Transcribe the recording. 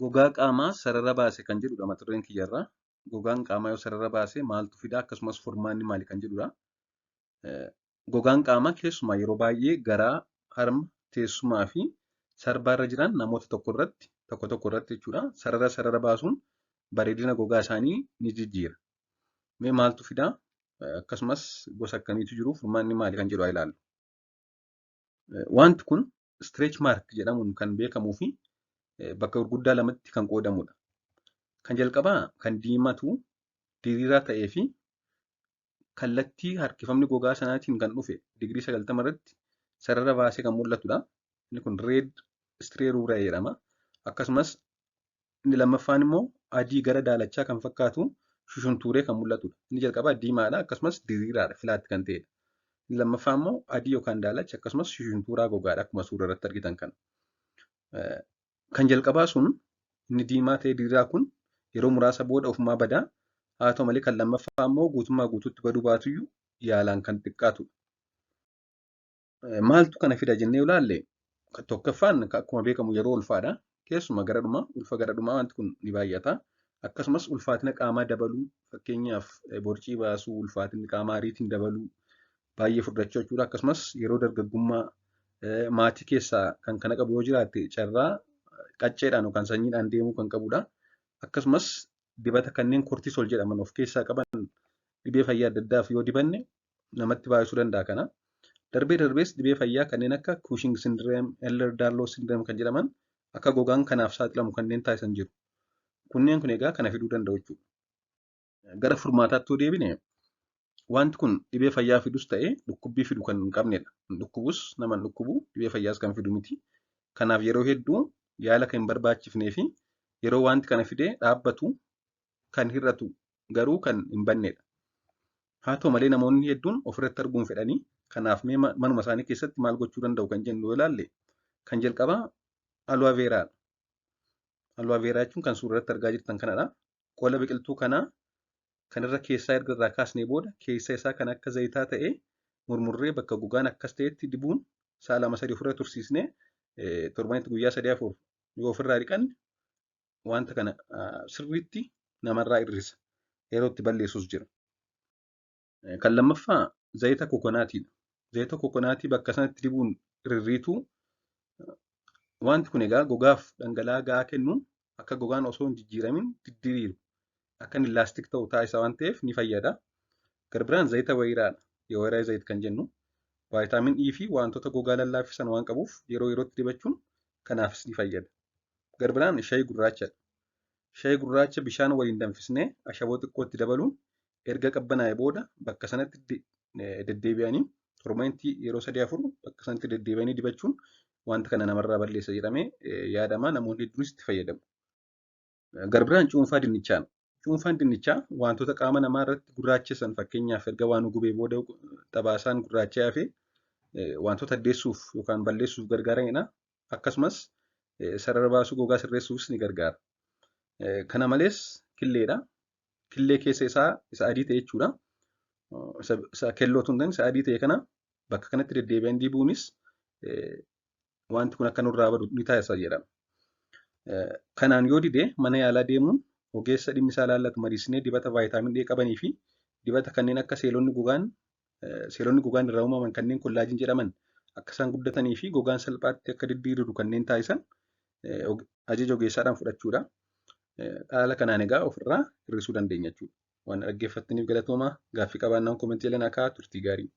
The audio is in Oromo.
Gogaa qaamaa sarara baase kan jedhudha mata dureen kiyyarraa. Gogaan qaamaa yoo sarara baase maaltu fida, akkasumas furmaanni maali kan jedhudha. Gogaan qaamaa keessumaa yeroo baay'ee garaa, harma, teessumaa fi sarbaarra jiran namoota tokko irratti tokko tokko irratti jechuudha. Sarara sarara baasuun bareedina gogaa isaanii ni jijjiira. Mee maaltu fidaa? Akkasumas gosa akkamiitu jiru? Furmaanni maali kan jedhu haa ilaallu. Wanti kun stretch mark jedhamuun kan beekamuu fi bakka gurguddaa lamatti kan qoodamudha. Kan jalqabaa kan diimatu diriiraa ta'ee fi kallattii harkifamni gogaa sanaatiin kan dhufe digirii 90 irratti sarara baasee kan mul'atudha. Inni kun red striae rubra jedhama. Akkasumas inni lammaffaan immoo adii gara daalachaa kan fakkaatu shushuntuuree kan mul'atudha. Inni jalqabaa diimaadha, akkasumas diriiraadha, flat kan ta'edha. Inni lammaffaa immoo adii yookaan daalacha, akkasumas shushuntuuraa gogaadha, akkuma suura irratti argitan kana. Kan jalqabaa sun, inni diimaa ta'e diriiraa kun, yeroo muraasa booda ofumaa badaa. Haa ta'u malee, kan lammaffaa immoo guutummaa guutuutti baduu baatuyyuu yaalaan kan xiqqaatudha. Maaltu kana fida jennee ilaalle, tokkoffaan akkuma beekamu yeroo ulfaadha. Keessumaa gara dhumaa, ulfa gara dhumaa wanti kun ni baay'ata. Akkasumas ulfaatina qaamaa dabaluu, fakkeenyaaf borcii baasuu, ulfaatinni qaamaa ariitiin dabaluu, baay'ee furdachuu jechuudha. Akkasumas yeroo dargaggummaa maatii keessaa kan kana qabu yoo jiraatte, carraa qacceedhaan yookaan sanyiidhaan deemuu kan qabudha. Akkasumas dibata kanneen cortisol jedhaman of keessaa qaban dhibee fayyaa adda addaaf yoo dibanne namatti baay'isuu danda'a kana. Darbee darbees dhibee fayyaa kanneen akka Cushing syndrome, Ehlers-Danlos syndrome kan jedhaman akka gogaan kanaaf saaxilamu kanneen taasisan jiru. Kunneen kun egaa kana fiduu danda'u jechuudha. Gara furmaataatti yoo deebine, wanti kun dhibee fayyaa fidus ta'ee dhukkubbii fidu kan hin qabnedha. Hin dhukkubus, nama hin dhukkubu, dhibee fayyaas kan fidu miti. Kanaaf yeroo hedduu yaala kan hin barbaachifnee fi yeroo wanti kana fidee dhaabbatu kan hir'atu, garuu kan hin bannedha. Haa ta'u malee, namoonni hedduun ofirratti arguun fedhanii, kanaaf mee manuma isaanii keessatti maal gochuu danda'u kan jennu yoo ilaalle, kan jalqabaa aloe veraadha. Aloe vera jechuun kan suura irratti argaa jirtan kanadha. Qola biqiltuu kanaa kan irra keessaa erga irraa kaasnee booda, keessa isaa kan akka zayitaa ta'e murmurree bakka gogaan akkas ta'etti dibuun sa'a 2-3 ofirra tursiisnee, torbanitti guyyaa 3-4 yoo ofirraa dhiqanne, wanta kana sirriitti namarraa hir'isa. Yeroo itti balleessus jira. Kan lammaffaa zayita coconutiidha. Zayita coconutii bakka sanatti dibuun rirriituu. Wanti kun egaa gogaaf dhangala'aa gahaa kennuun akka gogaan osoo hin jijjiiramin diddiriiru, akka inni elastic ta'u taasisa waan ta'eef ni fayyada. Gara biraan zayita wayiraadha. Yeweeraa zayit kan jennu vitamin E fi wantoota gogaa lallaaffisan waan qabuuf yeroo yerootti dibachuun kanaafis ni fayyada. Gara biraan shayii gurraachadha. Shayii gurraacha bishaan waliin danfisnee ashaboo xiqqootti dabaluun erga qabbanaa'e booda bakka sanatti deddeebi'anii torbanitti yeroo 3-4 bakka sanatti deddeebi'anii dibachuun wanta kana namarraa balleessa jedhamee yaadama. Namoonni hedduunis itti fayyadamu. Gara biraan cuunfaa dinnichaadha. Cuunfaan dinnichaa wantoota qaama namaa irratti gurraachessan, fakkeenyaaf erga waan gubee booda xabaasaan gurraachee hafe, wantoota addeessuuf yookaan balleessuuf gargaaranidha. Akkasumas sarara baasuu gogaa sirreessuufis ni gargaara. Kana malees killeedha. Killee keessa isaa isa adii ta'e jechuudha. Isa kelloo tun ta'in, isa adii ta'e kana bakka kanatti deddeebi'anii dibuunis wanti kun akka nurraa badu ni taasisa jedhama. Kanaan yoo dide, mana yaalaa deemuun ogeessa dhimmi isaa ilaallatu mariisinee dibata vitamin A qabanii fi dibata kanneen akka seelonni gogaan irraa uumaman kanneen collagen jedhaman akka isaan guddatanii fi gogaan salphaatti akka diddiiriru kanneen taasisan ajaja ogeessaadhaan fudhachuudha. Haala kanaan egaa ofirraa hir'isuu dandeenya jechuudha. Waan dhaggeeffattaniif galatoomaa. Gaaffii qabaannaan commentii jala naa kaa'aa. Turtii gaarii.